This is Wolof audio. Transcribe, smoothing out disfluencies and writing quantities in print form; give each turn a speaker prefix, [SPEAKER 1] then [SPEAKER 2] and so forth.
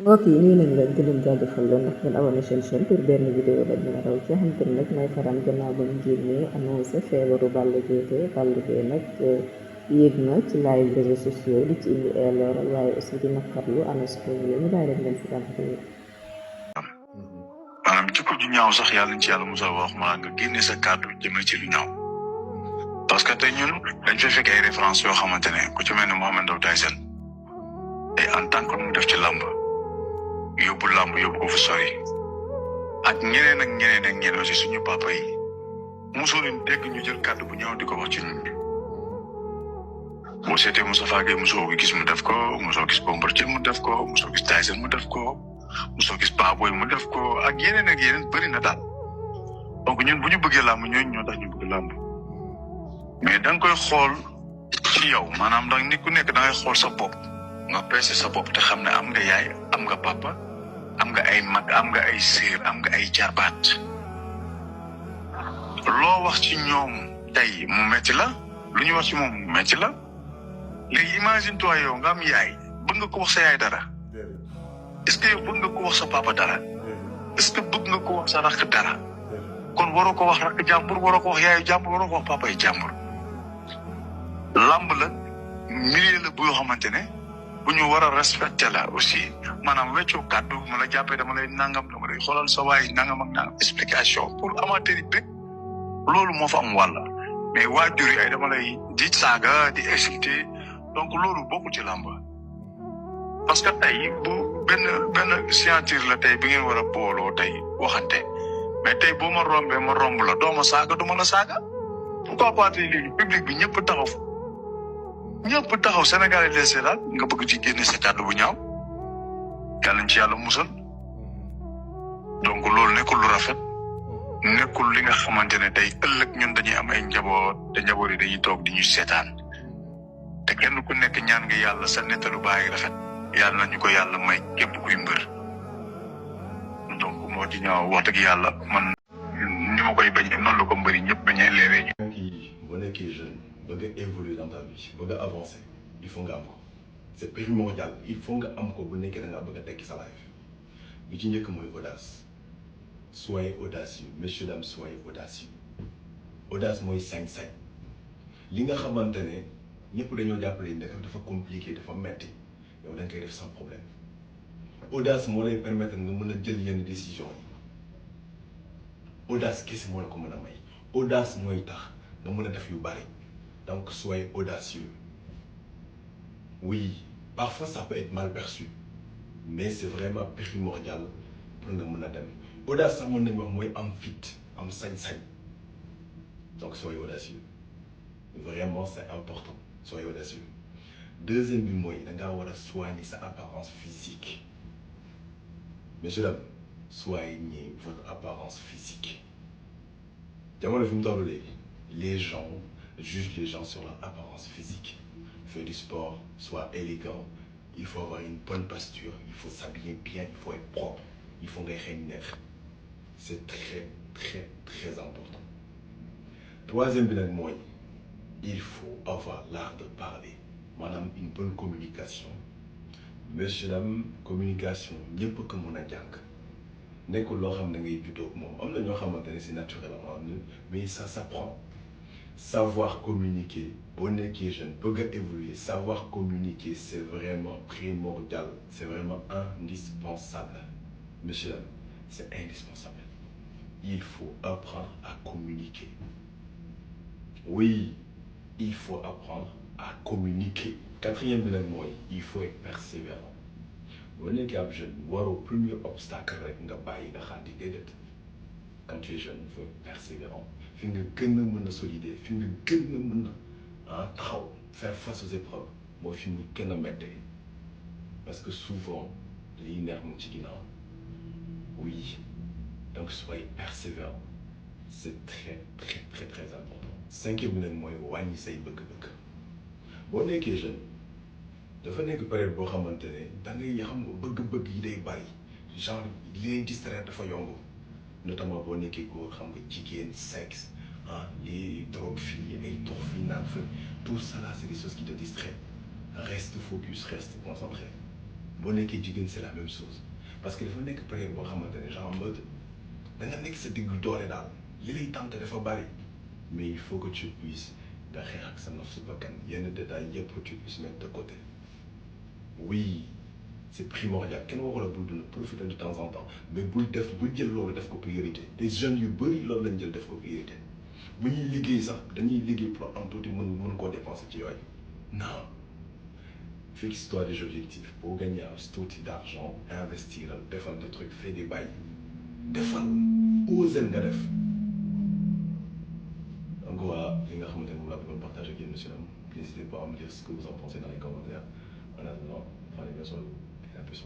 [SPEAKER 1] mbokk yi nuyu nañ leen di leen jaajëfal leen ndax ngeen abonné seen chaîne pour benn vidéo bañ mën a raw ci xam te ne nag mooy faram gannaaw ba ñu génnee annoncé feebaru Balla Gaye nag yéeg na ci live réseaux sociaux di ci indi ay leeral waaye aussi di naqarlu annonce boobu ñu bàyyi leen ngeen si daan
[SPEAKER 2] maanaam jikko ju ñaaw sax yàlla ci yàlla musa wax ma nga génne sa kàddu jëmale ci lu ñaaw parce que tey ñun dañ fay fekk ay référence yoo xamante ne ku ci mel ne Mohamed Ndao Tyson et en tant que mu def ci làmb yóbbu ko fu sori ak ñeneen aussi suñu papa yi mosoo leen dégg ñu jël kàddu bu ñaaw di ko wax ci ñun boo seetee Moustapha Gueye mosoo ko gis mu def ko mosoo gis Bombardier mu def ko mosoo gis Tyson mu def ko mosoo gis Baboy mu def ko ak yeneen bëri na daal donc ñun bu ñu bëggee làmb ñooñu ñoo tax ñu bëgg làmb mais da nga koy xool ci yow maanaam da nit ku nekk da ngay xool sa bopp nga peese sa bopp te xam ne am nga yaay am nga papa am nga ay mag am nga ay sœur am nga ay jarbaat loo wax ci ñoom tey mu metti la lu ñu wax ci moom mu metti la léegi imagine toi yow nga am yaay bëgg nga ko wax sa yaay dara est-ce que yow bëgg nga ko wax sa papa dara est-ce que bëgg nga ko wax sa rakk dara kon waroo ko wax rakk jàmbur waroo ko wax yaayu jàmbur waroo ko wax papa yi jàmbur lamb la milieu la boo xamante ne bu ñu war a respecté la aussi maanaam weccoo kàddu ma la jàppee dama lay nangam dama lay xoolal sa waay nangam ak nangam explication pour amateur yi bëgg loolu moo fa am wàll mais waajur yi ay dama lay di saaga di excité donc loolu bokkul ci làmb parce que tey bu benn signature la tey bi ngeen war a booloo tey waxante mais tey boo ma rombee ma romb la doo ma saaga du ma la saaga pourquoi pas tey léegi public bi ñëpp taxaw Sénégal yi les daal nga bëgg ci génne sa kàddu bu ñaaw yàlla ñu ci yàlla musal donc loolu nekkul lu rafet nekkul li nga xamante ne tey ëllëg ñun dañuy am ay njaboot te njaboot yi dañuy toog di ñu seetaan te kenn ku nekk ñaan nga yàlla sa nettalu bàyyi rafet yàlla nañu ko yàlla may képp kuy mbër donc moo di ñaaw wax dëgg yàlla man ni ma koy bañee noonu la ko mbëri ñëpp bañee léeg-léeg.
[SPEAKER 3] boo nekkee jeune bëgg a évoluer dans ta vie bëgg a avancer il faut nga am ko c'est primordial il faut nga am ko bu nekkee da ngaa bëgg a tekki sa life bi ci njëkk mooy audace soyez audacieux messieurs dames soyez audacieux audace mooy sañ-sañ li nga xamante ne ñëpp dañoo jàppale ne dafa compliqué dafa metti yow da nga koy def sans problème audace moo lay permettre nga mën a jël yenn décision yi audace kese moo la ko mën a may audace mooy tax nga mën a def yu bari donc soyez audacieux oui parfois ça peut être mal perçu mais c'est vraiment primordial pour nga mën a dem audace sax mën nañu wax mooy am fit am sañ-sañ donc soyez audacieux vraiment c'est important soyez audacieux deuxième bi mooy da ngaa war a soigner sa apparence physique monsieur dames soignez votre apparence physique jamono fi mu toll léegi les gens jugent les gens sur leur apparence physique faire du sport soit élégant il faut avoir une bonne posture il faut s'habiller bien il faut être propre il faut ngay xeeñ neex c'est très très très important troisième bi nag mooy il faut avoir l'art de parler maanaam une bonne communication monsieur dame communication ñëpp ko mën a jàng nekkul loo xam ne ngay juddoo moom am na ñoo xamante ne c'est naturellement mais ça s'apprend savoir communiquer boo nekkee jeune bëgg a évoluer savoir communiquer c'est vraiment primordial c'est vraiment indispensable monsieur dame c'est indispensable il faut apprendre à communiquer oui il faut apprendre à communiquer quatrième bi nag mooy il faut être persévérant boo nekkee ab jeune waroo premier obstacle rek nga bàyyi nga xaati déedéet quand tu es jeune il faut être persévérant fi nga gën a mën a solider fi nga gën a mën a taxaw faire face aux épreuves mooy fi mu gën a méttee parce que souvent liy neex mu ci ginnaaw oui donc soyez persévérant c'est très très très très important cinquième bi nag mooy wàññi say bëgg-bëgg boo nekkee jeune dafa nekk période boo xamante ne da ngay xam nga bëgg-bëgg yi day bari genre li lay distraire dafa yomb notamment boo nekkee góor xam nga jigéen sexe les drogues fii ay tox fii naan fa tout ça là c'est des choses qui te distraient reste focus reste concentré boo nekkee jigéen c'est la même chose parce que dafa nekk période boo xamante ne genre en mode da nga nekk sa diggu doole daal li lay tànte dafa bari mais il faut que tu puisses nga xeex ak sa naf su bakkan yenn détails yëpp que tu puisses mettre de côté oui c'est primordial kenn waxu la bul dund profiter de temps en temps mais bul jël loolu def ko priorité des jeunes yu bëri loolu lañ jël def ko priorité bu ñuy liggéey sax dañuy liggéey pour am tuuti mën koo dépenser ci yooyu non fixe-toi des objectifs pour gagner un tuuti d'argent investir defal des trucs fais des bails defal osel nga def donc voilà li nga xamante ne moom laa bëggoon partager ak yéen monsieur Lam n'hésitez pas à me dire ce que vous en pensez dans les commentaires en attendant prenez bien soin de vous et à plus.